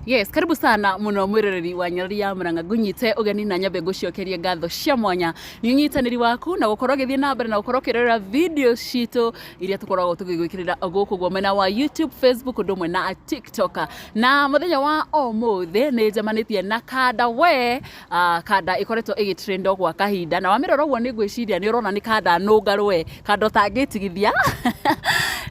Yes, karibu sana muno mwiroreri wa Nyarari ya Murang'a. Ngunyite ugeni na nyambe ngucokerie ngatho cia mwanya ni unyitanĩri waku na gukorwo ũgĩthiĩ na mbere na gukorwo ũkĩrorera video citũ iria tũkoragwo tũgĩgwĩkĩrĩra gũkũ guo mwena wa YouTube, Facebook ũndũ ũmwe na TikTok. Na mũthenya wa ũmũthĩ nĩ njemanĩtie na kanda we kanda ĩkoretwo ĩgĩtrend gwa kahinda, na wamĩrora ũguo nĩ ngwĩciria nĩ ũrona nĩ kanda nũngarũ we, kanda ũtangĩtigithia,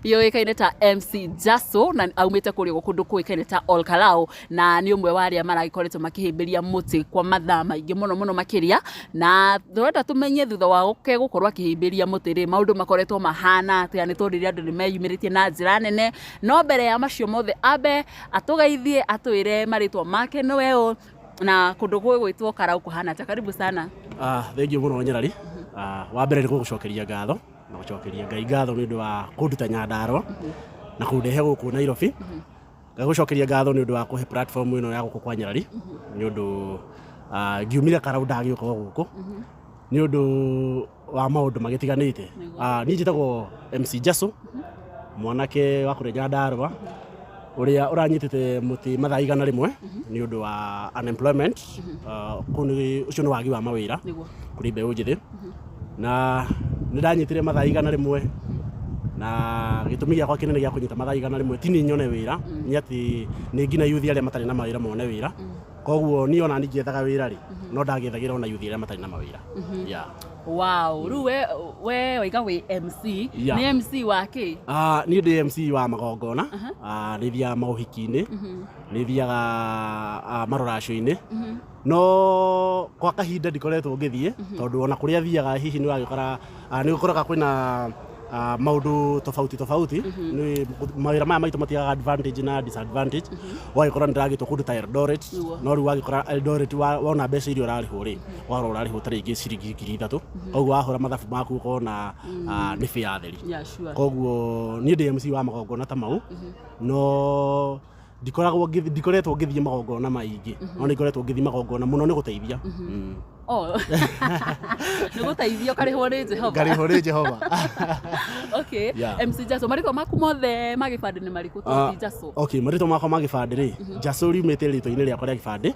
yũĩkaine ta MC Jasso, na aumĩte kũrĩa ũguo kũndũ kũĩkaine ta Ol Kalou, na nĩ ũmwe wa arĩa maragĩkoretwo makĩhĩmbĩria mũtĩ kwa mathaa maingĩ mũno mũno makĩria. Na tũrenda tũmenye thutha wake gũkorwo akĩhĩmbĩria mũtĩ rĩ, maũndũ makoretwo mahana atĩa, nĩ tondũ rĩrĩa andũ nĩ meyumĩrĩtie na njĩra nene. No mbere ya macio mothe, ambe atũgeithie, atwĩre marĩtwa make nĩwe ũ na kũndũ gwĩgwĩtwo Karau kũhana atĩa. Karibu sana. Thank you mũno, Nyarari. Wa mbere nĩ gũgũcokeria ngatho na gũcokeria Ngai ngatho nĩ ũndũ wa kũnduta Nyandarũa na kũndehe gũkũ Nairobi. Ngagũcokeria ngatho nĩ ũndũ wa kũhe platform ĩno ya gũkũ kwa Nyarari, nĩ ũndũ ngiumire Karau ndagĩũka o gũkũ nĩ ũndũ wa maũndũ magĩtiganĩte. Niĩ njĩtagwo MC Jasso, mwanake wa kũrĩa Nyandarũa ũrĩa ũranyitĩte mũtĩ mathaa 100 nĩ ũndũ wa unemployment. Kũu nĩ ũcio nĩ wagi wa mawĩra kũrĩ mbeũ njĩthĩ, na nĩ ndanyitire mathaa 100, na gĩtũmi gĩakwa kĩnene gĩa kũnyita mathaa 100 ti niĩ nyone wĩra, nĩ atĩ nĩ nginya yuthi arĩa matarĩ na mawĩra mone wĩra. Koguo niĩ ona niĩ ngĩethaga wĩra rĩ, no ndagĩethagĩra ona yuthi arĩa matarĩ na mawĩra, yeah. Wow, rĩu we waiga wĩ MC? Yeah. Nĩ MC wa kĩ? Niĩ ndĩ MC wa magongona. Nĩ thiaga maũhiki-inĩ, nĩ thiaga marũracio-inĩ, no kwa kahinda ndikoretwo ngĩthiĩ tondũ ona kũrĩa thiaga hihi nĩ wagĩkora nĩ ũkoraga kwĩna maũndũ tofauti tofauti. Nĩ mawĩra maya maitũ matiagaga advantage na disadvantage. Ũgagĩkora nĩ ndĩragĩtwo kũndũ ta Eldoret, no rĩu wagĩkora Eldoret wona mbeca iria ũrarĩhwo rĩ, ũgakorwo ũrarĩhwo ta rĩngĩ ciringi 3000. Koguo wahũra mathabu maku ũkona nĩ bĩa theri. Koguo niĩ ndĩ MC wa magongona ta mau, no ndikoretwo ngĩthiĩ magongona maingĩ, no nĩ ngoretwo ngĩthiĩ magongona mũno nĩ gũteithia. Oh. Nĩ gũteithia ũkarĩhwo nĩ Jehova. Ngarĩhwo nĩ Jehova. Okay. Yeah. MC Jasso, marĩtwa maku mothe ma gĩbandĩ nĩ marĩkũ to ti Jasso? Okay, marĩtwa makwa ma gĩbandĩ rĩ, Jasso riumĩte rĩtwa-inĩ rĩakwa rĩa gĩbandĩ.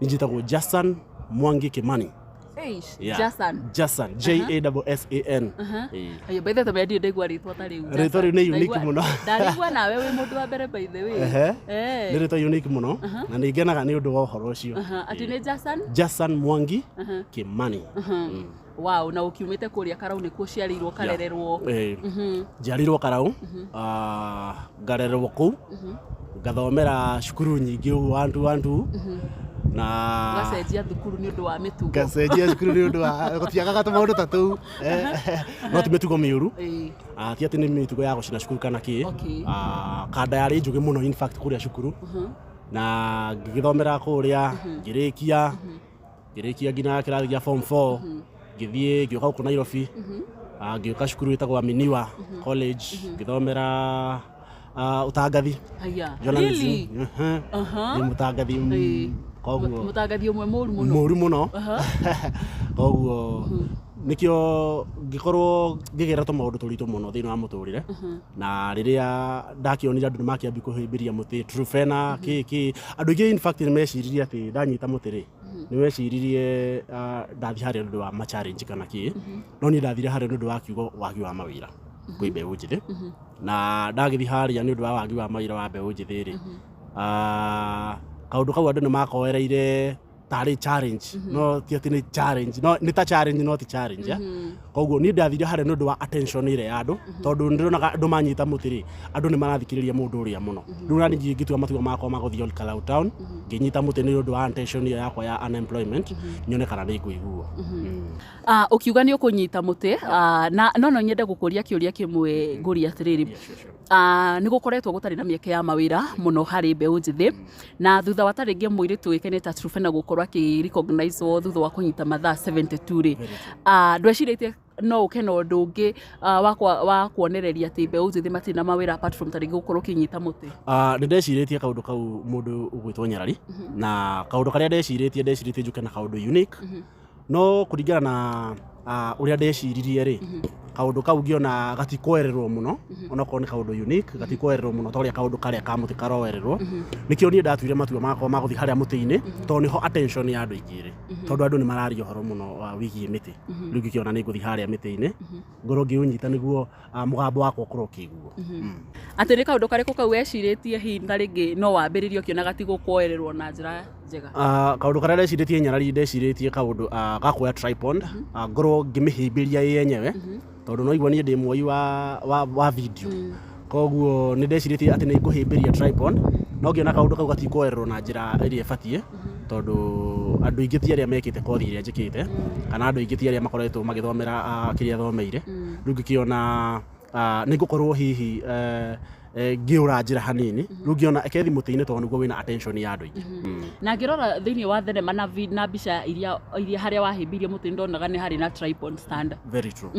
Nĩ njĩtagwo Jason Mwangi Kimani. Eish, Yeah. Jason. Jason, J A S S A N. Ayo, by the way, ndirĩ ndaigua rĩtwa ta rĩu. Rĩtwa rĩu nĩ unique Ndaigua- mũno. Ndarĩigua nawe wĩ mũndũ wa mbere, by the way. Nĩ rĩtwa unique mũno na nĩ ngenaga nĩ ũndũ wa ũhoro ũcio. Atĩ nĩ Jason? Jason Mwangi Kimani. Wow, na ũkiumĩte kũrĩa Karau nĩkuo ũciarĩirwo, ũkarererwo? Njiarĩirwo Karau, ngarererwo kũu, ngathomera cukuru nyingĩ ũguo one two one two na Ũgacenjia thukuru nĩ ũndũ wa mĩtugo. Ngacenjia cukuru nĩ ũndũ wa gũtiagaga tũmaũndũ ta tũu. No ti mĩtugo mĩũru. Ti atĩ nĩ mĩtugo ya gũcina cukuru kana kĩ. Kanda yarĩ njũgĩ mũno in fact kũrĩa cukuru, na ngĩgĩthomera kũrĩa, ngĩrĩkia nginya kĩrathi gĩa form 4, ngĩthiĩ ngĩũka gũkũ Nairobi. Ngĩũka cukuru ĩtagwo Aminiwa College, ngĩthomera ũtangathi. Aya. Journalism. Really? Nĩ mũtangathi. Koguo Mũtangathi ũmwe mũru mũno. Mũru mũno. Koguo nĩkĩo ngĩkorwo ngĩgerera tũmaũndũ tũritũ mũno thĩinĩ wa mũtũrĩre, na rĩrĩa ndakĩonire andũ nĩ makĩambia kũhĩmbĩria mũtĩ Truphena kĩ kĩ, andũ aingĩ in fact nĩ meciririe atĩ ndanyita mũtĩ rĩ, nĩ meciririe ndathiĩ harĩa nĩ ũndũ wa ma challenge kana kĩ, no niĩ ndathire harĩa nĩ ũndũ wa kiugo wagi wa mawĩra kwĩ mbeũ njĩthĩ. Na ndagĩthiĩ harĩa nĩ ũndũ wa wagi wa mawĩra wa mbeũ njĩthĩ rĩ, kaũndũ kau andũ nĩ makoereire tarĩ challenge, no ti atĩ nĩ challenge, no nĩ ta challenge, no ti challenge, eh? Koguo niĩ ndathire harĩa nĩ ũndũ wa attention ĩrĩa ya andũ, tondũ ndĩronaga andũ manyita mũtĩ rĩ, andũ nĩ marathikĩrĩria mũndũ ũrĩa mũno. Rĩu nani ngĩtua matua makwa ma gũthiĩ Ol Kalou town, ngĩnyita mũtĩ nĩ ũndũ wa attention ĩyo yakwa ya unemployment, nyone kana nĩ ngũiguo. Ũkiuga nĩ ũkũnyita mũtĩ, na no nyende gũkũria kĩũria kĩmwe, ngũria atĩrĩrĩ. Yeah, sure. Nĩ gũkoretwo gũtarĩ na mĩeke ya mawĩra mũno harĩ mbeũ njĩthĩ, na thutha wa tarĩngĩ mũirĩtu ũĩkaine ta Truphena gũkorwo akĩ recognize thutha wa kũnyita mathaa 72 rĩ, ndwecirĩtie no ũke na ũndũ ũngĩ wa kuonereria atĩ mbeũ njĩthĩ matirĩ na mawĩra apart from tarĩngĩ gũkorwo ũkĩnyita mũtĩ? Nĩ ndecirĩtie kaũndũ kau, mũndũ ũgwĩtwo Nyarari, na kaũndũ karĩa ndecirĩtie njũke na kaũndũ unique, no kũringana na Ũrĩa ndeciririe rĩ, kaũndũ kau ngĩona gatikwoererwo mũno, onokorwo nĩ kaũndũ unique, gatikwoererwo mũno ta ũrĩa kaũndũ karĩa ka mũtĩ karoererwo. Nĩkĩo niĩ ndatuire matua makwa ma gũthiĩ harĩa mũtĩ-inĩ, tondũ nĩho attention ya andũ aingĩ ĩrĩ, tondũ andũ nĩ mararia ũhoro mũno wĩgiĩ mĩtĩ. Rĩu ngĩkĩona nĩ ngũthiĩ harĩa mĩtĩ-inĩ, ngorwo ngĩũnyita nĩguo mũgambo wakwa ũkorwo ũkĩiguo. Atĩ nĩ kaũndũ karĩkũ kau wecirĩtie hihi ta rĩngĩ no wambĩrĩrie ũkĩonaga ti gũkwoererwo na njĩra njega? Kaũndũ karĩa ndecirĩtie nyarari, ndecirĩtie kaũndũ ga kuoya tripod, ngorwo ngĩmĩhĩmbĩria ĩ yenyewe, tondũ no igua niĩ ndĩ muoi wa video. Koguo nĩ ndecirĩtie atĩ nĩ ngũhĩmbĩria tripod, no ngĩona kaũndũ kau gatikwoererwo na njĩra ĩrĩa ĩbatiĩ, tondũ andũ aingĩ ti arĩa mekĩte kothi ĩrĩa njĩkĩte, kana andũ aingĩ ti arĩa makoretwo magĩthomera kĩrĩa thomeire. Rĩu ngĩkĩona nĩ ngũkorwo hihi ngĩũra njĩra hanini. Rĩu ngĩona ekethi mũtĩ-inĩ, tondũ nĩguo wĩna attention ya andũ aingĩ. Na ngĩrora thĩinĩ wa thenema na mbica iria harĩa wahĩmbĩirie mũtĩ, ndonaga nĩ harĩ na tripod stand. Very true.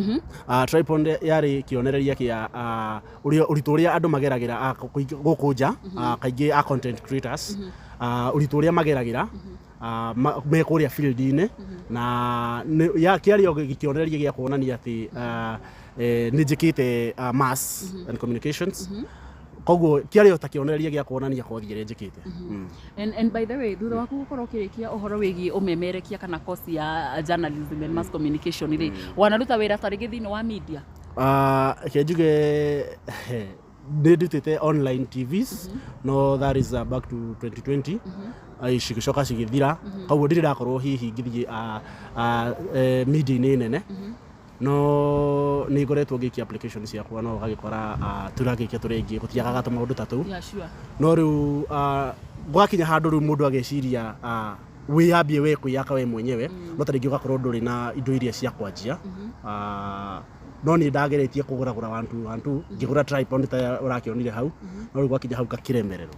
Tripod yarĩ kĩonereria kĩa ũrĩa ũritũ ũrĩa andũ mageragĩra gũkũ nja, kaingĩ a content creators, ũritũ ũrĩa mageragĩra me kũrĩa field-inĩ, na kĩarĩ o kĩonereria gĩa kuonania atĩ nĩ njĩkĩte mass and communications. Koguo kĩarĩ o ta kĩonereria gĩa kuonania kothi ĩrĩa njĩkĩte. And by the way, thutha waku gũkorwo ũkĩrĩkia ũhoro wĩgiĩ ũmemerekia kana course ya journalism and mass communication rĩ, wanaruta wĩra ta rĩngĩ thĩinĩ wa media? Reke njuge nĩ ndutĩte online TVs, no that is back to 2020. Cigĩcoka cigĩthira, koguo ndirĩ ndakorwo hihi ngĩthiĩ media-inĩ nene, no nĩ ngoretwo ngĩikia application ciakwa, no ũgagĩkora tũragĩikia tũrĩ aingĩ, gũtiagaga tũmaũndũ ta tũu. No rĩu gwakinya handũ rĩu mũndũ ageciria wĩyambie we kwĩyaka we mwenyewe, no ta rĩngĩ ũgakorwo ndũrĩ na indo iria cia kwanjia. No niĩ ndageretie kũgũragũra one two one two, ngĩgũra tripod ta ũrakĩonire hau, no rĩu gwakinya hau ngakĩremererwo.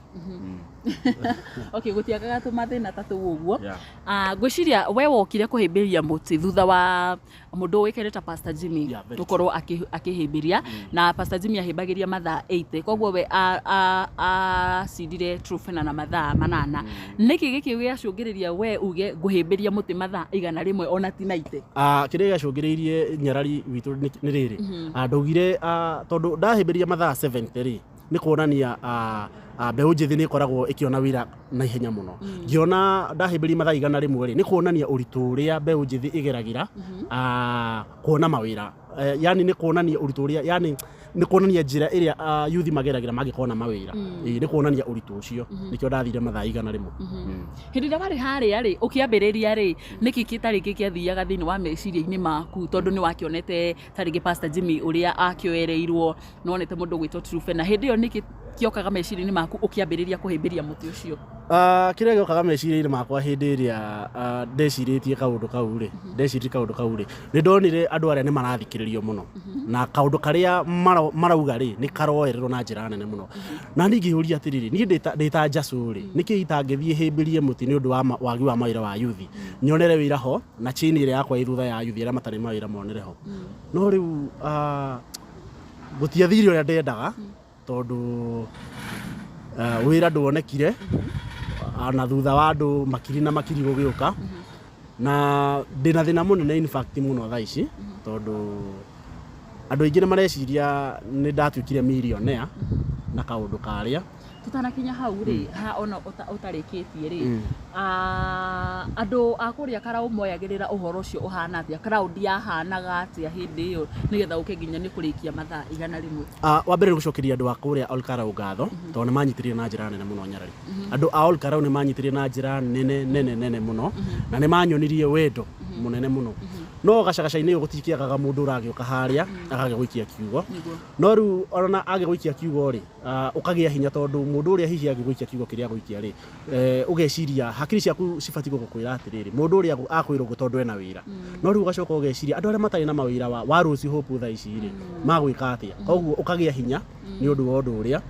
Okay, gũtiagaga tũmathĩna ta tũu ũguo. Ngwĩciria we wokire kũhĩmbĩria mũtĩ thutha wa mũndũ ũĩkaine ta Pastor Jimmy Yeah, very. gũkorwo akĩhĩmbĩria, na Pastor Jimmy ahĩmbagĩria mathaa 80, koguo we acindire Truphena na mathaa 8. Nĩkĩ gĩkĩ gĩacũngĩrĩria we uge ngũhĩmbĩria mũtĩ mathaa 100 ona ti 90? Kĩrĩa gĩacũngĩrĩirie nyarari witũ nĩ rĩrĩ. Ndaugire tondũ ndahĩmbĩria mathaa 70 rĩ, nĩ kuonania mbeũ njĩthĩ nĩ ĩkoragwo ĩkĩona wĩra na ihenya mũno. Ngĩona ndahĩmbĩria mathaa 100 rĩ, nĩ kuonania ũritũ ũrĩa mbeũ njĩthĩ ĩgeragĩra kuona mawĩra. Yani nĩ kuonania ũritũ ũrĩa, yani nĩ kuonania njĩra ĩrĩa youth mageragĩra mangĩkona mawĩra. Ĩĩ, nĩ kuonania ũritũ ũcio, nĩkĩo ndathire mathaa 100. Hĩndĩ ĩrĩa warĩ harĩa rĩ, ũkĩambĩrĩria rĩ, nĩkĩ kĩ tarĩngĩ kĩathiaga thĩinĩ wa meciria-inĩ maku, tondũ nĩ wakĩonete tarĩngĩ Pastor Jimmy ũrĩa akĩoereirwo, nĩ wonete mũndũ ũgwĩtwo Truphena, hĩndĩ ĩyo nĩkĩ kĩokaga meciria-inĩ maku ũkĩambĩrĩria kũhĩmbĩria mũtĩ ũcio? Kĩrĩa gĩokaga meciria-inĩ makwa hĩndĩ ĩrĩa ndecirĩtie kaũndũ kau rĩ, ndeciririe kaũndũ kau rĩ, nĩ ndonire andũ arĩa nĩ marathikĩrĩrio mũno, na kaũndũ karĩa marauga rĩ, nĩ karoererwo na njĩra nene mũno. Na niĩ ngĩyũria atĩrĩrĩ, niĩ ndĩ ta Njacũ rĩ, nĩkĩ itangĩthiĩ hĩmbĩrie mũtĩ nĩ ũndũ wa wagi wa mawĩra wa youth, nyonere wĩra ho, na chain ĩrĩa yakwa ĩ thutha ya youth arĩa matarĩ mawĩra monere ho. No rĩu gũtiathire ũrĩa ndendaga, tondũ wĩra ndwonekire na thutha wa andũ makiri na makiri gũgĩũka, na ndĩna thĩna mũnene in fact mũno thaa ici, tondũ andũ aingĩ nĩ mareciria nĩ ndatuĩkire millionaire na kaũndũ karĩa. Tutanakinya hau rĩ, ha ona ũtarĩkĩtie rĩ, andũ a kũrĩa Karau moyagĩrĩra ũhoro ũcio ũhana atĩa? Crowd yahanaga atĩa hĩndĩ ĩyo nĩgetha ũke nginya nĩ kũrĩkia mathaa 100? Wa mbere nĩ gũcokeria andũ a kũrĩa Olkarau ngatho, tondũ nĩ manyitĩrĩire na njĩra nene mũno nyarari. Andũ a Olkarau nĩ manyitĩrĩire na njĩra nene nene nene mũno, na nĩ manyonirie wendo mũnene mũno. No gacagaca-inĩ gũtikĩagaga mũndũ ũragĩũka harĩa agagĩgũikia kiugo. No rĩu ona agĩgũikia kiugo rĩ, ũkagĩa hinya, tondũ mũndũ ũrĩa hihi agĩgũikia kiugo kĩrĩa agũikia rĩ, ũgeciria hakiri ciaku cibatiĩ gũkwĩra atĩrĩrĩ, mũndũ ũrĩa akwĩrwo ũguo tondũ ena wĩra. No rĩu ũgacoka ũgeciria andũ arĩa matarĩ na mawĩra wa rũciũ hope thaa ici rĩ, magwĩka atĩa? Koguo ũkagĩa hinya nĩ ũndũ wa ũndũ ũrĩa,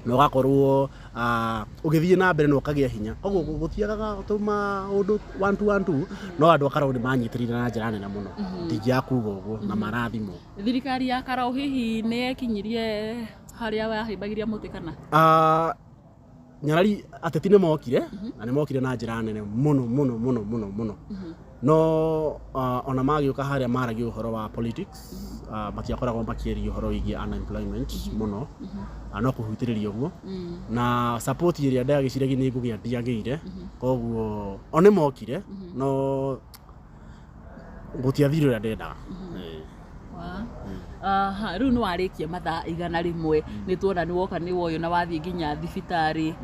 na ũgakorwo ũgĩthiĩ na mbere na ũkagĩa hinya. Koguo gũtiagaga tũmaũndũ one two one two, no andũ a Karau nĩ manyitĩrĩire na njĩra nene mũno, ndingĩaga kuga ũguo, na marathimwo. Thirikari ya Karau hihi nĩ yekinyirie harĩa wahĩmbagĩria mũtĩ kana? Nyarari ateti nĩ mokire na nĩ mokire na njĩra nene mũno mũno mũno mũno mũno, no ona magĩũka harĩa maragia ũhoro wa politics, matiakoragwo makĩaria ũhoro wĩgiĩ unemployment mũno, no kũhutĩrĩria ũguo na support ĩrĩa ndagĩciragia nĩ ngũgĩa ndiagĩire. Koguo o nĩ mokire, no gũtiathire ũrĩa ndendaga. Aha, rĩu nĩ warĩkia mathaa 100, nĩ tuona nĩ woka, nĩ woyũ na wathiĩ nginya thibitarĩ.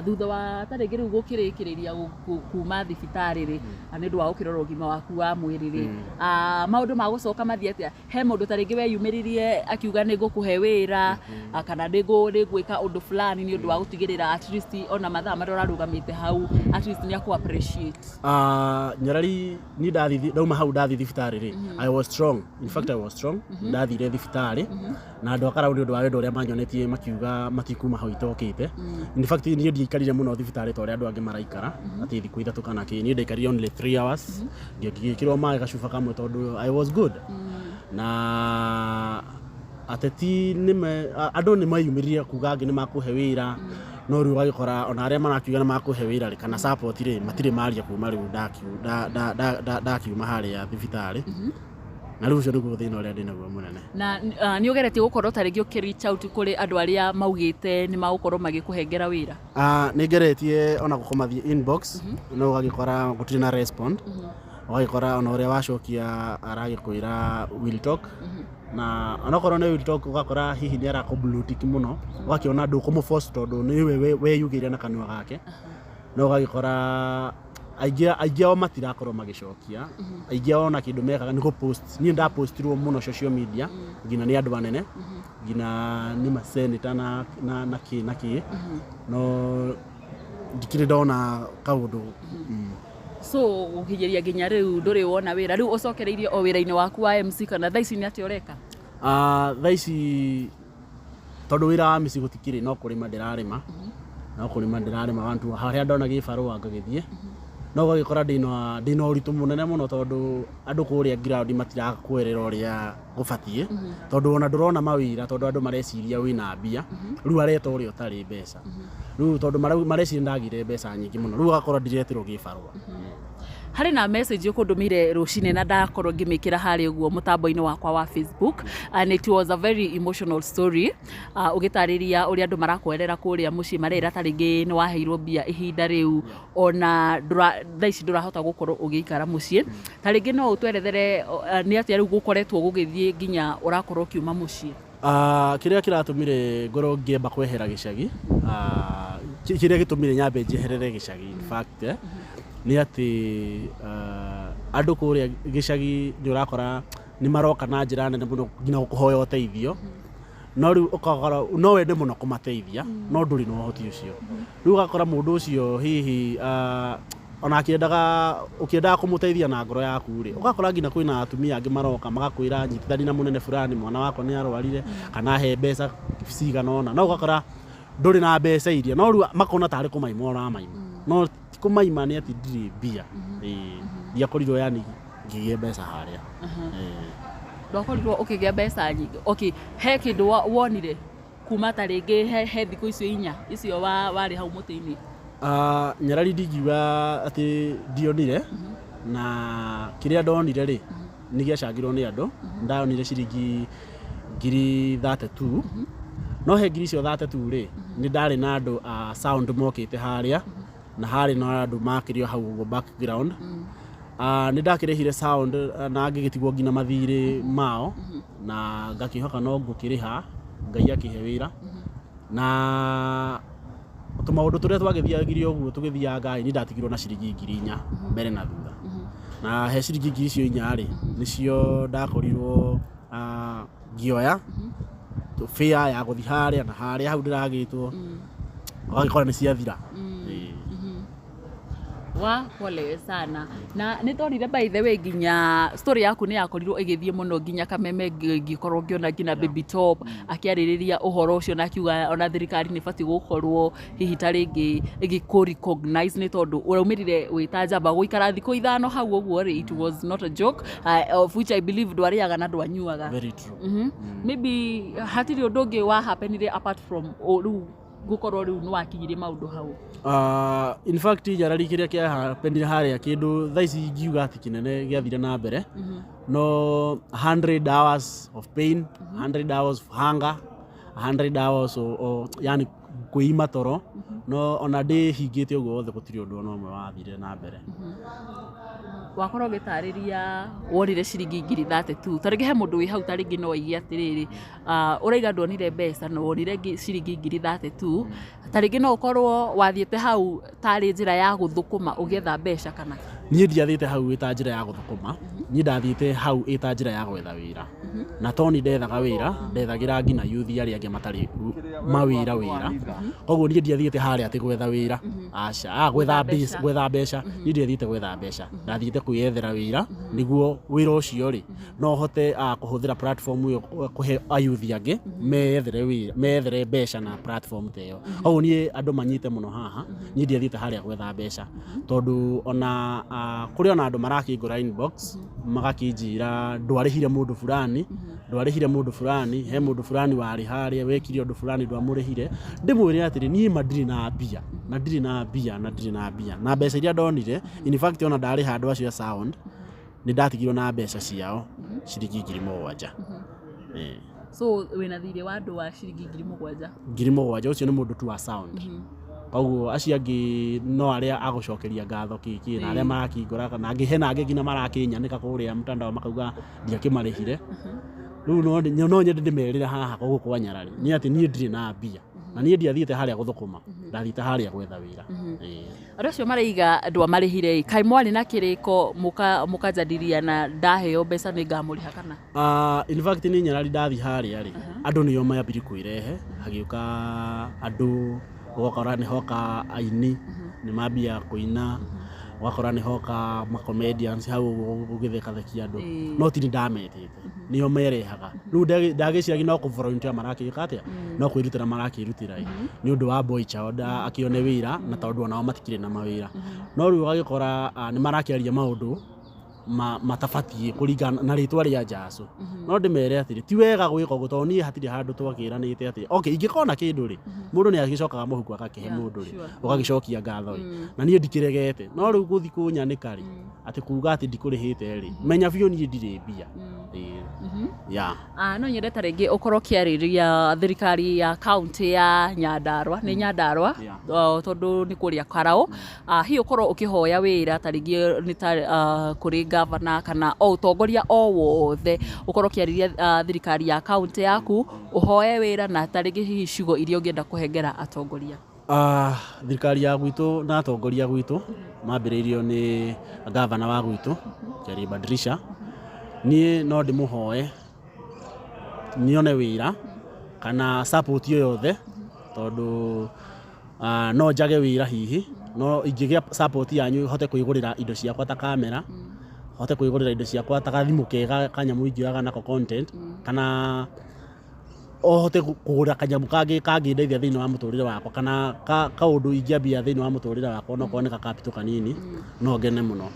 Thutha wa ta rĩngĩ rĩu gũkĩrĩkĩrĩria kuma thibitarĩ rĩ, nĩ ũndũ wa gũkĩrora ũgima waku wa mwĩrĩ rĩ, maũndũ ma gũcoka mathiĩ atĩa? He mũndũ ta rĩngĩ weyumĩririe akiuga nĩ ngũkũhe wĩra, kana nĩ gwĩka ũndũ fulani nĩ ũndũ wa gũtigĩrĩra at least ona mathaa marĩa ũrarũgamĩte hau, at least nĩ akũ appreciate? Nyarari, ni ndathi ndauma hau ndathi thibitarĩ rĩ, I was strong. In fact, I was strong. Ndathire thibitarĩ na andũ a Karau, nĩ ũndũ wa wendo ũrĩa manyonetie, makiuga matikuma hau itokĩte. In fact, niĩ ndiaikarire mũno thibitarĩ ta ũrĩa andũ angĩ maraikara, atĩ thikũ 3 kana kĩ. Niĩ ndaikarire only 3 hours, ngĩkĩrwo maĩ gacuba kamwe tondũ I was good. Na ateti nĩme andũ nĩ meyumĩririe kuga angĩ nĩ makũhe wĩra, no rĩu ũgagĩkora ona arĩa marakiuga nĩ makũhe wĩra rĩ, kana support rĩ, matirĩ maria kuma rĩu ndakiuma harĩa thibitarĩ. Na rĩu ũcio nĩguo thĩna ũrĩa ndĩnaguo mũnene. Na nĩ ũgeretie gũkorwo ta rĩngĩ ũkĩ reach out kũrĩ andũ arĩa maugĩte nĩ magũkorwo magĩkũhengera wĩra? Nĩ ngeretie ona gũkũmathiĩ inbox, no ũgagĩkora gũtirĩ na respond. Ũgagĩkora ona ũrĩa wacokia aragĩkwĩra "Will talk", na onokorwo nĩ "will talk", ũgakora hihi nĩ arakũ blue tick mũno, ũgakĩona ndũkũmũ force tondũ nĩwe weyugĩire na kanua gake. No ũgagĩkora aingĩ aingĩ ao matirakorwo magĩcokia. Aingĩ ao ona kĩndũ mekaga nĩ gũ-post. Niĩ ndapostirwo mũno social media, nginya nĩ andũ anene, nginya nĩ maseneta na kĩ na kĩ, no ndikĩrĩ ndona kaũndũ. So gũkinyĩria nginya rĩu ndũrĩ wona wĩra. Rĩu ũcokereirie o wĩra-inĩ waku wa MC, kana thaa ici nĩ atĩa ũreka? Thaa ici, tondũ wĩra wa mĩciĩ gũtikĩrĩ, no kũrĩma ndĩrarĩma, no kũrĩma ndĩrarĩma wantu harĩa ndona gĩbarũa ngagĩthiĩ. No ũgagĩkora ndĩna ũritũ mũnene mũno tondũ andũ kũrĩa ground matirakwerera ũrĩa gũbatiĩ, tondũ ona ndũrona mawĩra, tondũ andũ mareciria wĩna mbia. Rĩu areta ũrĩa ũtarĩ mbeca rĩu, tondũ mareciria ndagire mbeca nyingĩ mũno. Rĩu ũgakora ndiretĩrwo gĩbarũa. Harĩ na message ũkũndũmĩire rũcinĩ na ndakorwo ngĩmĩkĩra harĩa ũguo mũtambo-inĩ wakwa wa Facebook, and it was a very emotional story, ũgĩtarĩria ũrĩa andũ marakwerera kũrĩa mũciĩ, marera ta rĩngĩ nĩ waheirwo mbia ihinda rĩu, ona thaa ici ndũrahota gũkorwo ũgĩikara mũciĩ. Ta rĩngĩ no ũtwerethere nĩ atĩa rĩu gũkoretwo gũgĩthiĩ nginya ũrakorwo ũkiuma mũciĩ? Kĩrĩa kĩratũmire ngorwo ngĩamba kwehera gĩcagi, kĩrĩa gĩtũmire nyambe njeherere gĩcagi in fact, nĩ atĩ andũ kũrĩa gĩcagi nĩ ũrakora nĩ maroka na njĩra nene mũno nginya kũhoya ũteithio. No rĩu ũkakora no wende mũno kũmateithia, no ndũrĩ na ũhoti ũcio. Rĩu ũgakora mũndũ ũcio hihi ona akĩendaga, ũkĩendaga kũmũteithia na ngoro yaku rĩ, ũgakora nginya kwĩna atumia angĩ maroka magakwĩra, "Nyitithani na mũnene fulani, mwana wakwa nĩ arwarire, kana he mbeca cigana ũna." No ũgakora ndũrĩ na mbeca iria, no rĩu makona tarĩ kũmaima ũramaima, no ti kũmaima, nĩ atĩ ndirĩ mbia. Ĩĩ, ndiakorirwo yani ngĩgĩe mbeca harĩa. Ĩĩ. Ndwakorirwo ũkĩgĩa mbeca nyingĩ. Okay, he kĩndũ wonire kuma ta rĩngĩ he thikũ icio 4 icio warĩ hau mũtĩ-inĩ? Nyarari, ndingiuga atĩ ndionire, na kĩrĩa ndonire rĩ, nĩ gĩacangirwo nĩ andũ. Ndonire ciringi ngiri 32, no he ngiri icio 32 rĩ, nĩ ndarĩ na andũ a sound mokĩte harĩa, na harĩ na andũ makĩrio hau ũguo background. Nĩ ndakĩrĩhire sound, na ngĩgĩtigwo nginya mathirĩ mao, na ngakĩhoka no ngũkĩrĩha Ngai akĩhe wĩra na tũmaũndũ tũrĩa twagĩthiagirie ũguo tũgĩthiaga. Nĩ ndatigirwo na ciringi 4,000 mbere na thutha, na he ciringi ngiri icio inya rĩ, nĩcio ndakorirwo ngĩoya fare ya gũthiĩ harĩa na harĩa hau ndĩragĩtwo, ũgagĩkora nĩ ciathira. Ĩĩ. Wa pole sana. Na nĩ ndonire, by the way, nginya story yaku nĩ yakorirwo ĩgĩthiĩ mũno nginya Kameme, ngĩkorwo ngĩona nginya Baby Top akĩarĩrĩria ũhoro ũcio na akiuga ona thirikari nĩ ĩbatiĩ gũkorwo hihi ta rĩngĩ ĩgĩkũ recognize, nĩ tondũ ũraumĩrire wĩ ta njamba. Gũikara thikũ 5 hau ũguo rĩ, it was not a joke, of which I believe ndwarĩaga na ndwanyuaga. Very true. Maybe hatirĩ ũndũ ũngĩ wa happenire apart from rĩu Gũkorwo rĩu nĩ wakinyirie maũndũ hau? In fact, Nyarari, kĩrĩa kĩahapenire harĩa, kĩndũ thaa ici ingiuga atĩ kĩnene gĩathire na mbere, no 100 hours of pain, 100 hours of hunger, 100 hours of yani kwĩima toro, no ona ndĩhingĩte ũguo wothe, gũtirĩ ũndũ ona ũmwe wathire na mbere. Wakorwo ũgĩtarĩria wonire ciringi 32,000. Ta rĩngĩ he mũndũ wĩ hau, ta rĩngĩ no aigue atĩrĩrĩ, ũraiga ndwonire mbeca no wonire ciringi 32,000. Ta rĩngĩ no ũkorwo wathiĩte hau tarĩ njĩra ya gũthũkũma ũgĩetha mbeca, kana? Niĩ ndiathiĩte hau ĩta njĩra ya gũthũkũma. Niĩ ndathiĩte hau ĩta njĩra ya gwetha wĩra, na to ni ndethaga wĩra, ndethagĩra nginya yuthi arĩa angĩ matarĩ mawĩra wĩra. Koguo niĩ ndiathiĩte harĩa atĩ gwetha wĩra, aca, gwetha mbeca. Gwetha mbeca, niĩ ndiathiĩte gwetha mbeca, ndathiĩte kwĩyethera wĩra, nĩguo wĩra ũcio rĩ, no hote kũhũthĩra platform ĩyo kũhe ayuthi angĩ meyethere wĩra, meyethere mbeca na platform ta ĩyo. Koguo niĩ andũ manyite mũno haha, niĩ ndiathiĩte harĩa gwetha mbeca, tondũ ona kũrĩ ona andũ marakĩngũra inbox magakĩnjĩra, "Ndwarĩhire mũndũ fulani, ndwarĩhire mũndũ fulani, he mũndũ fulani warĩ harĩa wekire ũndũ fulani, ndwamũrĩhire." Ndĩmwĩre atĩrĩ, niĩ ma ndirĩ na mbia, na ndirĩ na mbia, na ndirĩ na mbia, na mbeca iria ndonire, in fact, ona ndarĩha andũ acio a sound, nĩ ndatigirwo na mbeca ciao ciringi 7,000. Eh. So wĩna thirĩ wa andũ wa ciringi 7,000? 7,000. Ũcio nĩ mũndũ tu wa sound. Koguo acio angĩ no arĩa agũcokeria ngatho kĩkĩ na arĩa marakĩngora, na angĩ hena angĩ nginya marakĩnyanĩka kũrĩa mtandao makauga ndiakĩmarĩhire. Rĩu no nyende ndĩmerĩre haha gũkũ kwa Nyarari nĩ atĩ niĩ ndirĩ na mbia, na niĩ ndiathiĩte harĩa gũthũkũma, ndathiĩte harĩa gwetha wĩra. Ĩĩ. Andũ acio maraiga ndwamarĩhire ĩ, kaĩ mwarĩ na kĩrĩko mũkanjadiriana ndaheo mbeca nĩ ngamũrĩha, kana? In fact, nĩ Nyarari, ndathi harĩa rĩ, andũ nĩo mambiri kwĩrehe, hagĩũka andũ, ũgakora nĩ hoka aini nĩ mambia kũina, ũgakora nĩ hoka ma comedians hau ũguo gũgĩthekathekia andũ. No tini ndametĩte, nĩo merehaga. Rĩu ndagĩciragia no kũ volunteer marakĩka atĩa, no kwĩrutĩra marakĩrutĩra ĩ nĩ ũndũ wa boy child akĩone wĩra, na tondũ onao matikĩrĩ na mawĩra. No rĩu ũgagĩkora nĩ marakĩaria maũndũ matabatiĩ kũringana na rĩtwa rĩa Jacu. No ndĩmere atĩrĩ, ti wega gwĩka ũguo, tondũ niĩ hatirĩ handũ twakĩranĩte atĩ okay, ingĩkona kĩndũ rĩ, mũndũ nĩ agĩcokaga mũhuko agakĩhe mũndũ rĩ, ũgagĩcokia ngatho rĩ, na niĩ ndikĩregete. No rĩu gũthi kũnyanĩka rĩ, atĩ kuga atĩ ndikũrĩhĩte rĩ, menya biũ niĩ ndirĩ mbia. Ĩĩ. Yeah. No nyende ta rĩngĩ ũkorwo ũkĩarĩria thirikari ya kaunti ya Nyandarua, nĩ Nyandarua? Yeah. Tondũ nĩ kũrĩa Karau. Hihi ũkorwo ũkĩhoya wĩra ta rĩngĩ nĩ ta kũrĩ gavana kana o ũtongoria o wothe, ũkorwo ũkĩarĩria thirikari ya kaunti yaku, ũhoe wĩra, na ta rĩngĩ hihi ciugo iria ũngĩenda kũhengera atongoria? Thirikari ya gwitũ na atongoria gwitũ mambĩrĩirio nĩ gavana wa gwitũ Keriba Dirisha. Niĩ no ndĩmũhoe nyone wĩra kana support o yothe, tondũ no njage wĩra hihi, no ingĩgĩa support yanyu hote kwĩgũrĩra indo ciakwa ta kamera, hote kwĩgũrĩra indo ciakwa ta gathimũ kega, kanyamũ ingĩoyaga nako content, kana o hote kũgũra kanyamũ kangĩ kangĩndeithia thĩinĩ wa mũtũrĩre wakwa, kana kaũndũ ingĩambia thĩinĩ wa mũtũrĩre wakwa, no korwo nĩ ga capital kanini, no ngene mũno.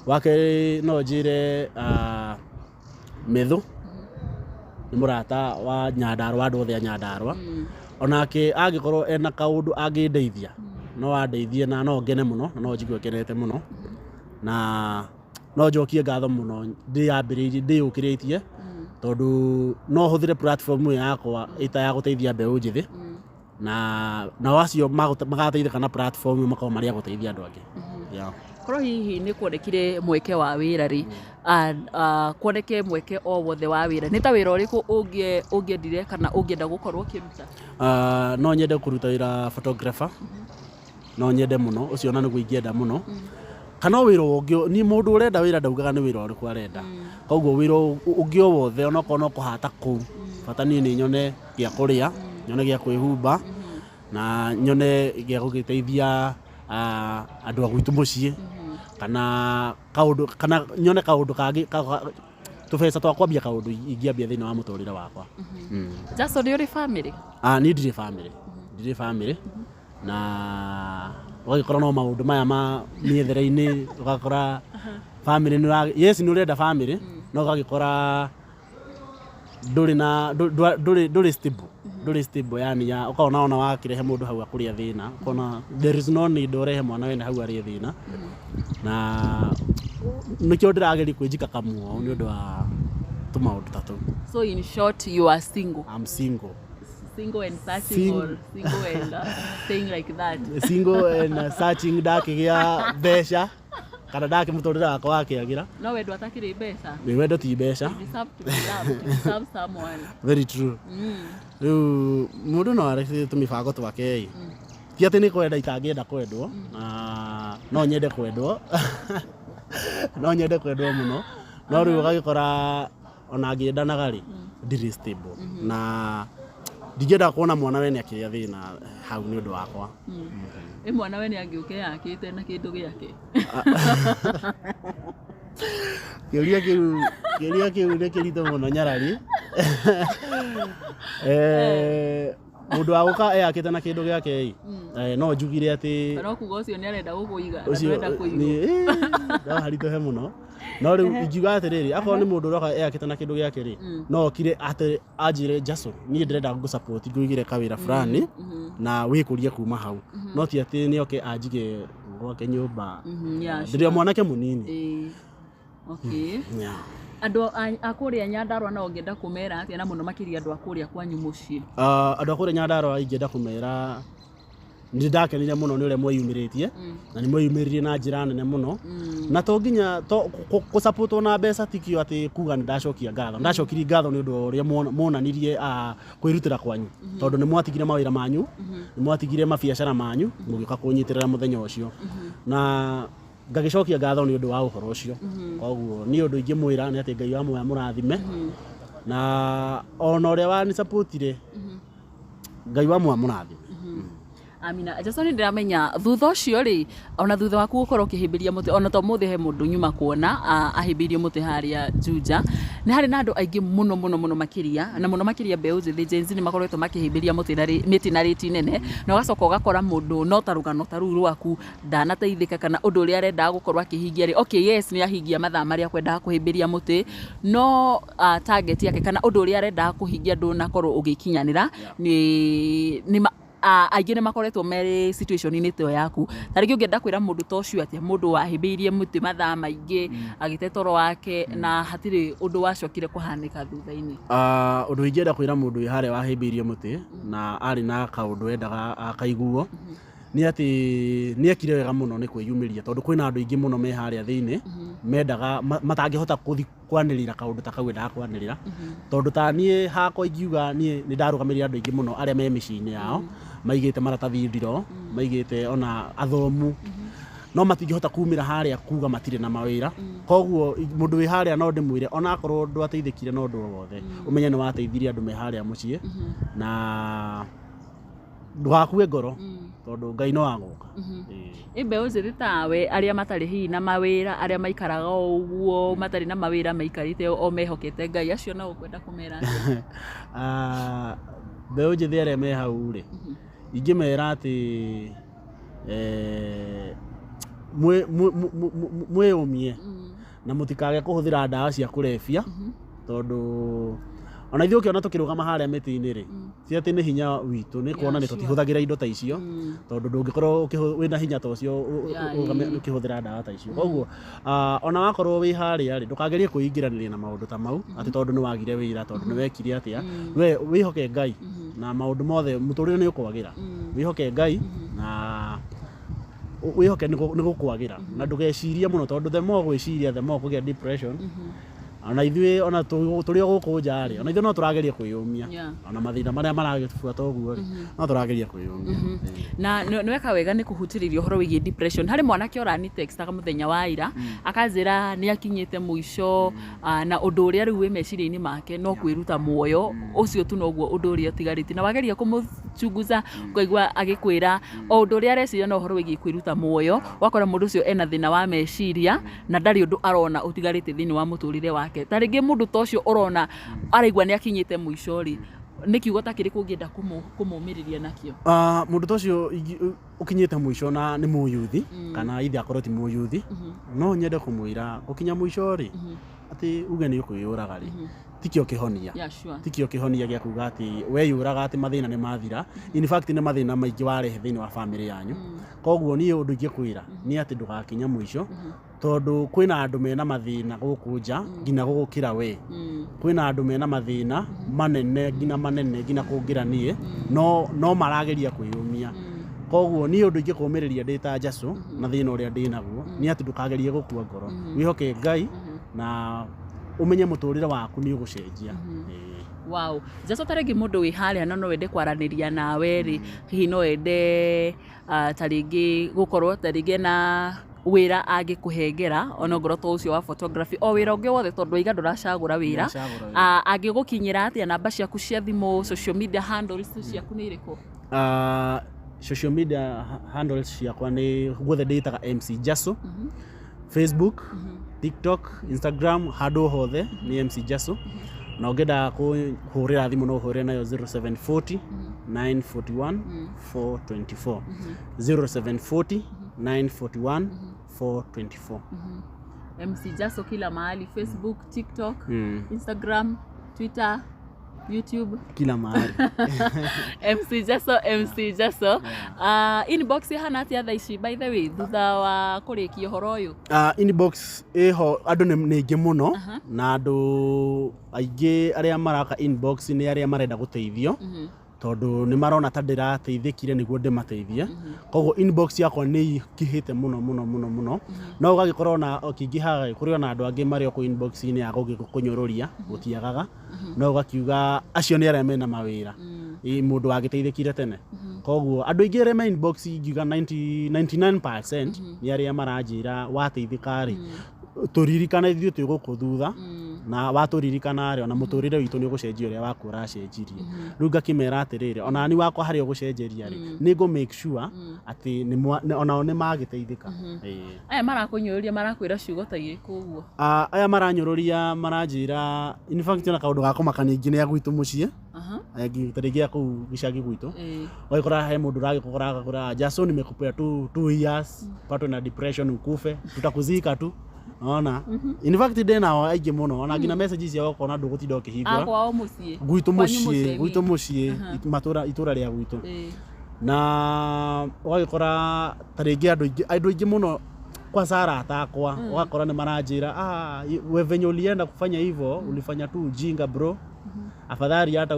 Wa kerĩ, no njĩre Methu nĩ mũrata wa Nyandarua, andũ othe a Nyandarua, onake angĩkorwo ena kaũndũ angĩndeithia, no andeithie, na no ngene mũno, na no njigue ngenete mũno, na no njokie ngatho mũno ndĩyambĩrĩirie ndĩyũkĩrĩtie, tondũ no hũthĩre platform ĩyo yakwa ĩta ya gũteithia mbeũ njĩthĩ, na nao acio magateithĩka na platform ĩyo makorwo marĩ a gũteithia andũ angĩ. Yeah. Korwo hihi nĩ kuonekire mweke wa wĩra rĩ, kuoneke mweke o wothe wa wĩra, nĩ ta wĩra ũrĩkũ ũngĩendire kana ũngĩenda gũkorwo ũkĩruta? No nyende kũruta wĩra photographer, no nyende mũno ũcio, na nĩguo ingĩenda mũno, kana o wĩra ũngĩ. Ni mũndũ ũrenda wĩra ndaugaga nĩ wĩra ũrĩkũ arenda, koguo wĩra ũngĩ o wothe, onokorwo no kũhata kũu, bata niĩ nĩ nyone gĩa kũrĩa, nyone gĩa kwĩhumba, na nyone gĩa gũgĩteithia andũ a gwitũ mũciĩ, kana kaũndũ, kana nyone kaũndũ kangĩ tũbeca twa kwambia kaũndũ ingĩambia thĩinĩ wa mũtũrĩre wakwa. Jason, nĩ ũrĩ family? Niĩ ndirĩ family, ndirĩ family, na ũgagĩkora no maũndũ maya ma mĩethere-inĩ, ũgakora family nĩ yes, nĩ ũrenda family, no ũgagĩkora ndũrĩ na ndũrĩ stable. Ndũrĩ stable, yani ya ũkona ona wakĩrehe mũndũ hau akũrĩa thĩna, ũkona there is no need ũrehe mwana wene hau arĩe thĩna, na nĩkĩo ndĩrageria kwĩnjika kamuo nĩ ũndũ wa tũmaũndũ ta tũu. So in short, you are single? I'm single. Single and searching, or single and staying like that? Single and searching. Ndakĩgĩa mbeca kana ndakĩ mũtũrĩre wakwa wakĩagĩra. No wendo atakĩrĩ mbeca. Nĩ wendo ti mbeca. You deserve to be loved. You deserve someone. Very true. Rĩu mũndũ no areke tũmĩbango twake ĩ, ti atĩ nĩ kwenda itangĩenda kwendwo, na no nyende kwendwo, no nyende kwendwo mũno, no rĩu ũgagĩkora ona ngĩendanaga rĩ, ndirĩ stable, na ndingĩenda kuona mwana wene akĩgĩa thĩna hau nĩ ũndũ wakwa. Ĩ mwana we nĩ angĩũke yakĩte na kĩndũ gĩake? Kĩũria kĩu nĩ kĩritũ mũno, nyarari. Mũndũ wa gũka eyakĩte na kĩndũ gĩake ĩ, no njugire atĩ Kana kuga ũcio nĩ arenda gũkũiga na ũcio ndũrenda kũigwo. No haritũhe mũno, no rĩu ingiuga atĩrĩrĩ, akorwo nĩ mũndũ ũroka eyakĩte na kĩndũ gĩake rĩ, no okire atĩ anjĩre, "Jason, niĩ ndĩrenda ngũ-support ngũigĩre kawĩra fulani na wĩkũrie kuma hau," no ti atĩ nĩ oke anjige gwake nyũmba. Ndĩrĩ o mwanake mũnini. Ĩĩ. Okay. Yeah. Andũ a kũrĩa Nyandarũa no ũngĩenda kũmera atĩa, na mũno makĩria andũ a kũrĩa kwanyu mũciĩ? Andũ a kũrĩa Nyandarũa ingĩenda kũmera nĩ ndakenire mũno nĩ ũrĩa mweyumĩrĩtie, na nĩ mweyumĩririe na njĩra nene mũno, na to nginya to kũsupportwo na mbeca, tikio atĩ kuga nĩ ndacokia ngatho, ndacokirie ngatho nĩ ũndũ wa ũrĩa muonanirie kwĩrutĩra kwanyu, tondũ nĩ mwatigire mawĩra manyu, nĩ mwatigire mabiacara manyu, mũgĩũka kũnyitĩrĩra mũthenya ũcio, na ngagĩcokia ngatho nĩ ũndũ wa ũhoro ũcio. Koguo niĩ ũndũ ingĩmwĩra nĩ atĩ Ngai wa muoya mũrathime, na ona ũrĩa wanisupportire, Ngai wa muoya mũrathime. Amina. Jason, ndĩramenya thutha ũcio rĩ, ona thutha waku gũkorwo ũkĩhĩmbĩria mũtĩ, ona to mũthĩ he mũndũ nyuma kuona ahĩmbĩirie mũtĩ harĩa Juja, nĩ harĩ na andũ aingĩ mũno mũno mũno makĩria, na mũno makĩria mbeũ njĩthĩ, Gen Z, nĩ makoretwo makĩhĩmbĩria mũtĩ na mĩtĩ na rĩti nene, na ũgacoka ũgakora mũndũ no ta rũgano ta rũu rwaku ndanateithĩka kana ũndũ ũrĩa arendaga gũkorwo akĩhingia rĩ, okay, yes, nĩ ahingia mathaa marĩa akwendaga kũhĩmbĩria mũtĩ, no target yake kana ũndũ ũrĩa arendaga kũhingia ndũnakorwo ũgĩkinyanĩra. Nĩ aingĩ nĩ makoretwo marĩ situation-inĩ ta ĩyo yaku. Ta rĩngĩ ũngĩenda kwĩra mũndũ ta ũcio atĩa, mũndũ wahĩmbĩirie mũtĩ mathaa maingĩ agĩte toro wake na hatirĩ ũndũ wacokire kũhanĩka thutha-inĩ? Ũndũ ingĩenda kwĩra mũndũ wĩ harĩa wahĩmbĩirie mũtĩ na arĩ na kaũndũ endaga akaiguo nĩ atĩ nĩ ekire wega mũno nĩ kwĩyumĩria, tondũ kwĩna andũ aingĩ mũno me harĩa thĩinĩ mendaga matangĩhota gũthiĩ kwanĩrĩra kaũndũ ta kau endaga kwanĩrĩra, tondũ ta niĩ hakwa ingiuga niĩ nĩ ndarũgamĩrĩire andũ aingĩ mũno arĩa me mĩciĩ-inĩ yao, maigĩte maratathi ndiro, maigĩte ona athomu, no matingĩhota kumĩra harĩa kuga matirĩ na mawĩra. Koguo mũndũ wĩ harĩa no ndĩmwĩre, ona akorwo ndwateithĩkire na ũndũ o wothe, ũmenye nĩ wateithirie andũ me harĩa mũciĩ, na ndũgakue ngoro, tondũ Ngai no agũka. Ĩĩ. Ĩ mbeũ njĩthĩ tawe arĩa matarĩ hihi na mawĩra, arĩa maikaraga o ũguo matarĩ na mawĩra, maikarĩte o mehokete Ngai, acio no ũkwenda kũmera atĩa? Mbeũ njĩthĩ arĩa me hau rĩ, ingĩmera atĩ mwĩyũmie na mũtikage kũhũthĩra ndawa cia kũrebia, tondũ ona ithuĩ ũkĩona tũkĩrũgama harĩa mĩtĩ-inĩ rĩ, ti atĩ nĩ hinya witũ, nĩ kuona nĩ tũtihũthagĩra indo ta icio, tondũ ndũngĩkorwo wĩna hinya ta ũcio ũrũgame ũkĩhũthĩra ndawa ta icio. Koguo ona wakorwo wĩ harĩa rĩ, ndũkagerie kwĩingĩranĩria na maũndũ ta mau atĩ tondũ nĩ wagire wĩra, tondũ nĩ wekire atĩa. We wĩhoke Ngai na maũndũ mothe mũtũrĩre nĩ ũkwagĩra. Wĩhoke Ngai na wĩhoke nĩ gũkwagĩra, na ndũgecirie mũno, tondũ the more gwĩciria, the more kũgĩa depression. Ona ithuĩ ona tũrĩ o gũkũ nja rĩ, ona ithuĩ no tũrageria kwĩyũmia, ona mathĩna marĩa maragĩbuata ũguo rĩ, no tũrageria kwĩyũmia. Na nĩ weka wega nĩ kũhutĩrĩria ũhoro wĩgiĩ depression. Harĩ mwanake ũrani textaga mũthenya wa ira akanjĩra nĩ akinyĩte mũico, na ũndũ ũrĩa rĩu wĩ meciria-inĩ make no kwĩruta muoyo ũcio tu, noguo ũndũ ũrĩa ũtigarĩte. Na wageria kũmũchunguza ũkaigua agĩkwĩra o ũndũ ũrĩa areciria no ũhoro wĩgiĩ kwĩruta muoyo. Wakora mũndũ ũcio ena thĩna wa meciria na ndarĩ ũndũ arona ũtigarĩte thĩinĩ wa mũtũrĩre wake. Ta rĩngĩ mũndũ ta ũcio ũrona araigua nĩ akinyĩte mũico rĩ, nĩ kiugo ta kĩrĩkũ ũngĩenda kũmũmĩrĩria nakĩo? Mũndũ ta ũcio ũkinyĩte mũico na nĩ mũyuthi kana ithe akorwo ti mũyuthi, no nyende kũmwĩra gũkinya mũico rĩ, Atĩ uge nĩ ũkwĩyũraga rĩ, tikĩo kĩhonia. Tikĩo kĩhonia gĩa kuga atĩ weyũraga atĩ mathĩna nĩ mathira. In fact, nĩ mathĩna maingĩ warehe thĩinĩ wa famĩlĩ yanyu. Koguo niĩ ũndũ ingĩkwĩra nĩ atĩ ndũgakinya mũico, tondũ kwĩna andũ mena mathĩna gũkũ nja nginya gũgũkĩra we. Kwĩna andũ mena mathĩna manene, nginya manene nginya kũngĩra niĩ, no marageria kwĩyũmia. Koguo niĩ ũndũ ingĩkũmĩrĩria ndĩ ta Njacũ na thĩna ũrĩa ndĩ naguo nĩ atĩ ndũkagerie gũkua ngoro, wĩhoke Ngai na ũmenye mũtũrĩre waku nĩ ũgũcenjia. Ĩĩ. Wow. Jaco, ta rĩngĩ mũndũ wĩ harĩa na no wende kwaranĩria nawe rĩ, hihi no ende ta rĩngĩ gũkorwo ta rĩngĩ na wĩra angĩkũhengera, ona ongorwo to ũcio wa photography, o wĩra ũngĩ wothe, tondũ waiga ndũracagũra wĩra. Ndĩracagũra wĩra. Angĩgũkinyĩra atĩa? Namba ciaku cia thimũ, social media handles ciaku nĩ irĩkũ? Social media handles ciakwa nĩ guothe ndĩtaga MC Jaso. Facebook, TikTok, Instagram, handũ hothe nĩ MC Jaso. Na ũngĩenda kũhũrĩra thimũ, no ũhũrĩre nayo 0740 941 424, 0740 941 424. MC Jaso kila mahali, Facebook, TikTok, Instagram, Twitter, YouTube. Kila mahali. MC Jaso, MC Jaso. Inbox ihana atia thaa ici, by the way, thutha wa kũrĩkia ũhoro ũyũ? Inbox ĩho, andũ nĩ aingĩ mũno, na andũ aingĩ arĩa maraka inbox nĩ arĩa marenda gũteithio, tondũ nĩ marona ta ndĩrateithĩkire nĩguo ndĩmateithie. Koguo inbox yakwa nĩ ĩingĩhĩte mũno mũno mũno mũno, no ũgagĩkorwo ona ũkĩingĩhaga, kũrĩ ona andũ angĩ marĩ o kũu inbox-inĩ ya kũnyũrũria, gũtiagaga, no ũgakiuga acio nĩ arĩa mena mawĩra. Ĩ, mũndũ wagĩteithĩkire tene. Koguo andũ aingĩ arĩa me inbox, ingiuga 90 99% nĩ arĩa maranjĩra, wateithĩka rĩ, tũririkane, ithuĩ twĩ gũkũ thutha, na watũririkana rĩ, ona mũtũrĩre witũ nĩ ũgũcenjia ũrĩa waku ũracenjirie. Rĩu ngakĩmera atĩrĩrĩ, ona ni wakwa harĩa ũgũcenjeria rĩ, nĩ ngũ make sure atĩ onao nĩ magĩteithĩka. Ĩĩ. Aya marakũnyũrũria marakwĩra ciugo ta irĩkũ ũguo? Aya maranyũrũria maranjĩra, in fact, ona kaũndũ ga kũmakania, ingĩ nĩ a gwitũ mũciĩ, angĩ ta rĩngĩ a kũu gĩcagi gwitũ. Ũgagĩkora he mũndũ ũragĩkũgora agakũra, "Jaso, nimekupea tu 2 years, patwe na depression ukufe, tutakuzika tu." Ona in fact ndĩnao aingĩ mũno, ona nginya message ciao ũkona ndũgũtinda ũkĩhingũra. A kwao mũciĩ? Gwitũ. Kwanyu Mũciĩ. Mũciĩ. Gwitũ mũciĩ, matũra, itũra rĩa gwitũ. Na ũgagĩkora ta rĩngĩ andũ aingĩ mũno, kwanza arata akwa, ũgakora nĩ maranjĩra, "Ah, we venye ulienda kufanya hivyo, ulifanya tu ujinga, bro. Afadhali hata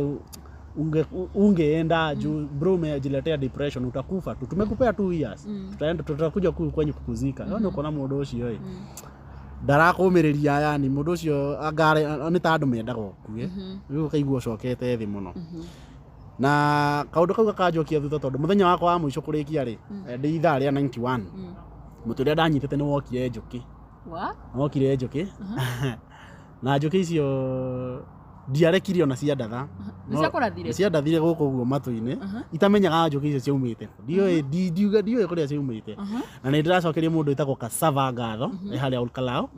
ungeenda juu, bro, umejiletea depression, utakufa tu. Tumekupea 2 years, tutaenda, tutakuja kwenyu kukuzika." Mm. Ũkona mũndũ ũcio ĩ ndarakũmĩrĩria, yani mũndũ ũcio angare nĩ ta andũ mendaga ũkue. Rĩu ũkaigua ũcokete thĩ mũno, na kaũndũ kau gakanjokia thutha, tondũ mũthenya wakwa wa mũico kũrĩkia rĩ, ndĩ ithaa rĩa 91, mũtĩ ũrĩa ndanyitĩte nĩ wokire njũkĩ. Wa? Nĩ wokire njũkĩ, na njũkĩ icio ndiarekirie ona ciandatha. Nĩ ciakũrathire? Nĩ ciandathire gũkũ ũguo matũ-inĩ, itamenyaga njũkĩ icio ciaumĩte kũ. Ndiũĩ, ndiuga ndiũĩ kũrĩa ciaumĩte. Na nĩ ndĩracokeria mũndũ wĩtagwo Cassava ngatho, ĩ harĩa Olkalou,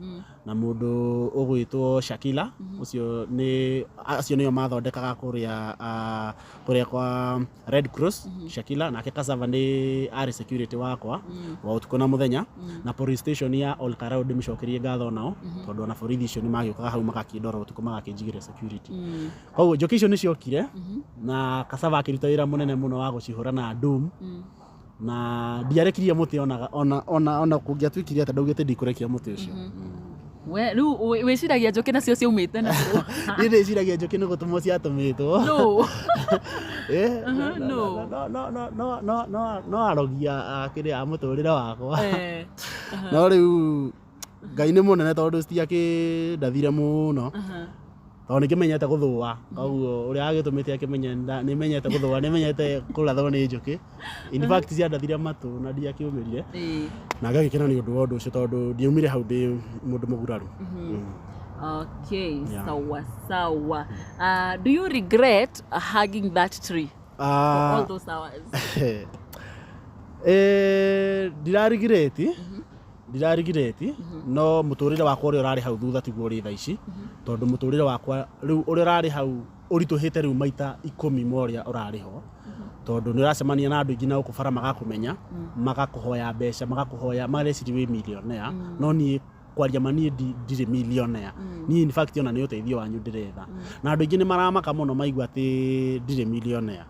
na mũndũ ũgwĩtwo Shakila ũcio, nĩ acio nĩo mathondekaga kũrĩa, kũrĩa kwa Red Cross. Shakila nake Cassava nĩ arĩ security wakwa wa ũtukũ na mũthenya. Na police station ya Olkalou ndĩmĩcokerie ngatho nao, tondũ ona borithi icio nĩ magĩũkaga hau magakĩndora ũtukũ, magakĩnjigĩra security. Koguo njũkĩ icio nĩ ciokire, na Cassava akĩruta wĩra mũnene mũno wa gũcihũra na doom, na ndiarekirie mũtĩ ona kũngĩatuĩkire atĩa, ndaugĩte ndikũrekia mũtĩ ũcio. We rĩu wĩciragia njũkĩ nacio ciaumĩte nakũ? Niĩ ndĩciragia njũkĩ nĩ gũtũmwo ciatũmĩtwo. No. No no. no no no no no no no arogi a kĩrĩa a mũtũrĩre wakwa. No rĩu Ngai nĩ mũnene, tondũ citiakĩndathire mũno, tondũ nĩ kĩmenyete gũthũa. Koguo ũrĩa agĩtũmĩte akĩmenye nĩ menyete gũthũa, nĩ menyete kũrathwo nĩ njũkĩ. In fact, ciandathire matũ na ndiakĩũmĩrire, na ngagĩkena nĩ ũndũ wa ũndũ ũcio, tondũ ndiaumire hau ndĩ mũndũ mũguraru. Okay. Yeah. Sawa sawa. Do you regret hugging that tree for all those hours? Ndirarigireti, ndirarigireti, no mũtũrĩre wakwa ũrĩa ũrarĩ hau thutha tiguo ũrĩ thaa ici, tondũ mũtũrĩre wakwa rĩu ũrĩa ũrarĩ hau ũritũhĩte rĩu maita 10 ma ũrĩa ũrarĩ ho, tondũ nĩ ũracemania na andũ aingĩ na gũkũ bara, magakũmenya, magakũhoya mbeca, magakũhoya, mareciria wĩ millionaire, no niĩ Kwaria ma, niĩ ndirĩ millionaire. Niĩ in fact ona nĩ ũteithio wanyu ndĩretha, na andũ aingĩ nĩ maramaka mũno maigua atĩ ndirĩ millionaire,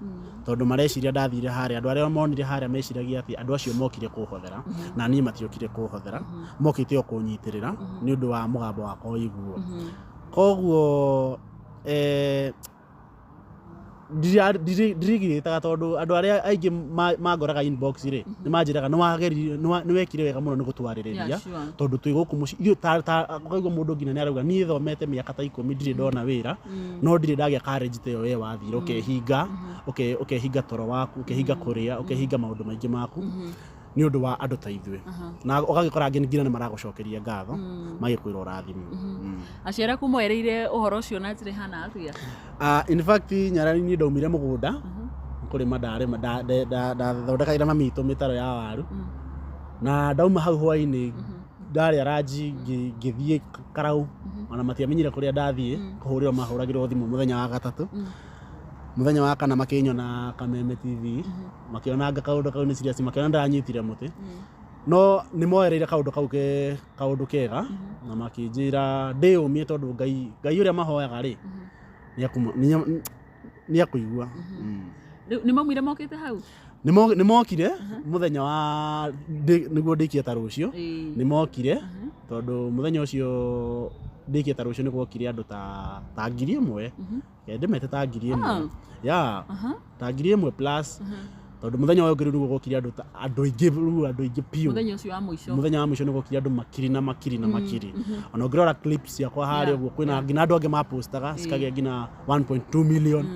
tondũ mareciria ndathire harĩa, andũ arĩa monire harĩa meciragia atĩ andũ acio mokire kũhothera, na niĩ matiokire kũhothera, mokĩte o kũnyitĩrĩra nĩ ũndũ wa mũgambo wakwa ũiguo. Koguo ndirigirĩtaga, tondũ andũ arĩa aingĩ mangoraga inbox rĩ, nĩ manjĩraga nĩ wageririe, nĩ wekire wega mũno nĩ gũtwarĩrĩria, tondũ twĩ gũkũ mũciĩ ithuĩ ta ũkaigua mũndũ nginya nĩ arauga, "Niĩ thomete mĩaka ta 10, ndirĩ ndona wĩra, no ndirĩ ndagĩa courage ta ĩyo we wathire ũkehinga, ũkehinga toro waku, ũkehinga kũrĩa, ũkehinga maũndũ maingĩ maku nĩ ũndũ wa andũ ta ithuĩ," na ũgagĩkora angĩ nginya nĩ maragũcokeria ngatho magĩkwĩra ũrathimwo. Aciari aku moereire ũhoro ũcio na njĩra ĩhana atĩa? In fact, nyarari, niĩ ndaumire mũgũnda kũrĩma, ndarĩma, ndathondekagĩra mami witũ mĩtaro ya waru, na ndauma hau hwainĩ, ndarĩa ranji, ngĩthiĩ Karau. Ona matiamenyire kũrĩa ndathiĩ. Kũhũrĩrwo mahũragĩrwo thimũ mũthenya wa gatatũ. Mũthenya wa kana makĩnyona Kameme TV, makĩona anga kaũndũ kau nĩ serious, makĩona ndĩranyitire mũtĩ. No nĩ moereire kaũndũ kau ke kaũndũ kega na makĩnjĩra ndĩyũmie, tondũ Ngai ũrĩa mahoyaga rĩ, nĩ akũigua. Rĩu nĩ maumire mokĩte hau? Nĩ mokire mũthenya wa nĩguo ndĩkie ta rũciũ. Nĩ mokire, tondũ mũthenya ũcio ndĩkie ta rũciũ nĩ gwokire andũ ta 1000. Reke ndĩmete ta 1000. Ya, ta 1000 plus, tondũ mũthenya ũyũ ũngĩ rĩu nĩguo gwokire andũ aingĩ, rĩu andũ aingĩ biũ. Mũthenya ũcio wa mũico. Mũthenya wa mũico nĩ gwokire andũ makiri na makiri na makiri. Ona ũngĩrora clips ciakwa harĩa ũguo, kwĩna nginya andũ angĩ mapostaga cikagĩa nginya 1.2 million.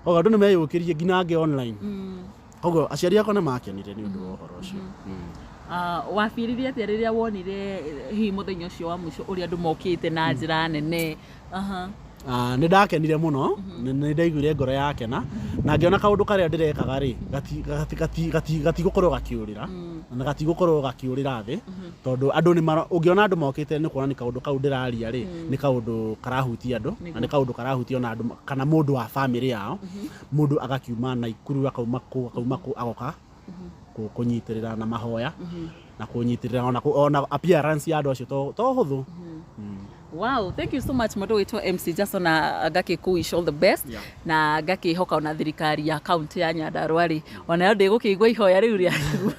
Koguo andũ nĩ meyũkĩrie, nginya angĩ online. Koguo aciari akwa nĩ makenire nĩ ũndũ wa ũhoro ũcio. Wabiririe atĩa rĩrĩa wonire hihi mũthenya ũcio wa mũico ũrĩa andũ mokĩte na njĩra nene? Aha. Nĩ ndakenire mũno, nĩ ndaiguire ngoro yakena na ngĩona kaũndũ karĩa ndĩrekaga rĩ, gatigũkorwo gakiũrĩra na gatigũkorwo gakiũrĩra thĩ, tondũ andũ nĩ mara ũngĩona andũ mokĩte nĩ kuona nĩ kaũndũ kau ndĩraria rĩ, nĩ kaũndũ karahutia andũ, na nĩ kaũndũ karahutia ona andũ kana mũndũ wa bamĩrĩ yao. Mũndũ agakiuma Naikuru, akauma kũ, akauma kũ, agoka kũnyitĩrĩra na mahoya na kũnyitĩrĩra ona appearance ya andũ acio to hũthũ. Wow, thank you so much, mũndũ wĩtwo MC Jason, na ngakĩkũ wish all the best. Na ngakĩhoka ona thirikari ya kaunti ya Nyandarua rĩ, onayo ndĩgũkĩigua ihoya rĩu rĩaku,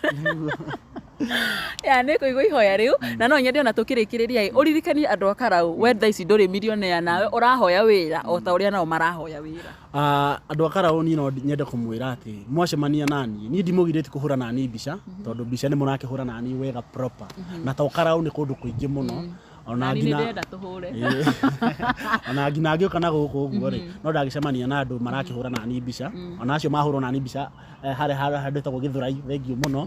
ya nĩ kũigua ihoya rĩu. Na no nyende ona tũkĩrĩkĩrĩria ĩ, ũririkanie andũ a Karau, we thaa ici ndũrĩ millionaire, nawe ũrahoya wĩra o ta ũrĩa nao marahoya wĩra. Andũ a Karau, niĩ no nyende kũmwĩra atĩ mwacemania naniĩ, niĩ ndimũgirĩtie kũhũra nani mbica, tondũ mbica nĩ mũrakĩhũra nani wega proper, na to Karau, nĩ kũndũ kũingĩ mũno ona Nani nĩ nginya ndĩrenda tũhũre. Ona nginya ngĩũka na gũkũ ũguo rĩ, no ndagĩcemania na andũ marakĩhũra nani mbica, ona acio mahũrwo nani mbica harĩa handũ hetagwo Gĩthũrai, thengiũ mũno.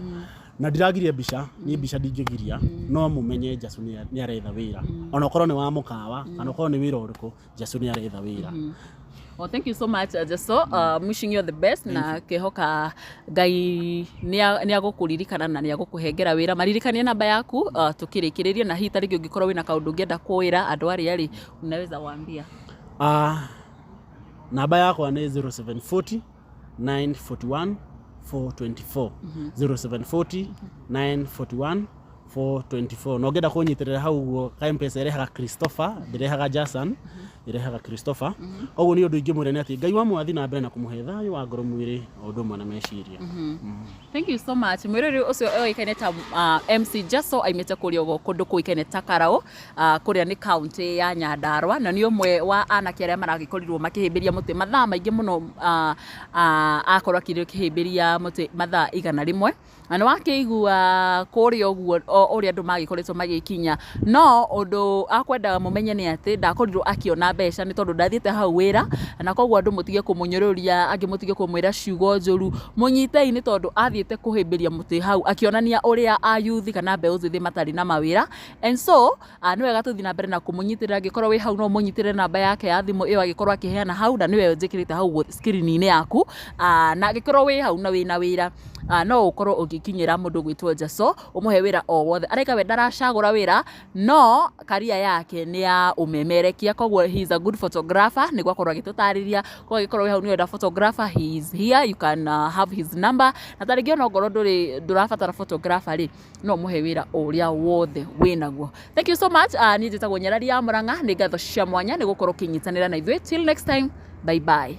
Na ndiragiria mbica, niĩ mbica ndingĩgiria, no mũmenye Jacu nĩ aretha wĩra, ona ũkorwo nĩ wa mũkawa kana ũkorwo nĩ wĩra ũrĩkũ, Jacu nĩ aretha wĩra. Well, thank you so much, Jeso. Wishing you the best, na kehoka Ngai nĩ agũkũririkana na nĩ agũkũhengera wĩra. Maririkanie namba yaku tukĩrĩkĩrĩria, na hihi ta rĩngĩ ũngĩkorwo wĩna kaũndũ ũngĩenda kwĩra andũ arĩa rĩ, unaweza waambia. Namba yakwa nĩ 0740 941 424, 0740 941 424. Na ũngĩenda kũnyitĩrĩra hau ũguo ka Mpesa, ĩrehaga Christopher, ndĩrehaga Jason, ĩrehaga Christopher. Koguo nĩ ũndũ ingĩmwĩra nĩ atĩ Ngai wa mwathi na mbere na kũmũhe thayũ wa ngoro, mwĩrĩ o ũndũ ũmwe na meciria. Thank you so much. Mwĩrori ũcio ũĩkaine ta MC Jaso aimĩte kũrĩa ũguo kũndũ kũĩkaine ta Karau, kũrĩa nĩ kaunti ya Nyandarua, na nĩ ũmwe wa anake arĩa maragĩkorirwo makĩhĩmbĩria mũtĩ mathaa maingĩ mũno, akorwo akĩhĩmbĩria mũtĩ mathaa 100. Na nĩ wakĩigua kũrĩa ũguo ũrĩa andũ magĩkoretwo magĩkinya, no ũndũ akwendaga mũmenye nĩ atĩ ndakorirwo akĩona mbeca nĩ tondũ ndathiĩte hau wĩra. Na koguo andũ mũtige kũmũnyũrũria, angĩ mũtige kũmwĩra ciugo njũru, mũnyitei nĩ tondũ athiĩte kũhĩmbĩria mũtĩ hau akĩonania ũrĩa ayuthi kana mbeũ njĩthĩ matarĩ na mawĩra. And so nĩ wega tũthiĩ na mbere na kũmũnyitĩrĩra. Angĩkorwo wĩ hau, no ũmũnyitĩrĩre namba yake ya thimũ ĩyo agĩkorwo akĩheana hau, na nĩwe njĩkĩrĩte hau ũguo screen-inĩ yaku. Na angĩkorwo wĩ hau na wĩna wĩra, No ũkorwo ũgĩkinyĩra mũndũ gwĩtwo Jaso ũmũhe wĩra o wothe areka. We ndaracagũra wĩra, no career yake nĩ ya ũmemerekia, koguo he is a good photographer, nĩguo akorwo agĩtũtarĩria. Koguo angĩkorwo wĩ hau nĩ ũrenda photographer, he is here, you can have his number. Na tarĩngĩ ona ongorwo ndũrĩ ndũrabatara photographer rĩ, no ũmũhe wĩra ũrĩa wothe wĩnaguo. Thank you so much. Niĩ njĩtagwo Nyarari ya Mũrang'a. Nĩ ngatho cia mwanya nĩ gũkorwo ũkĩnyitanĩra na ithuĩ. Till next time, bye bye.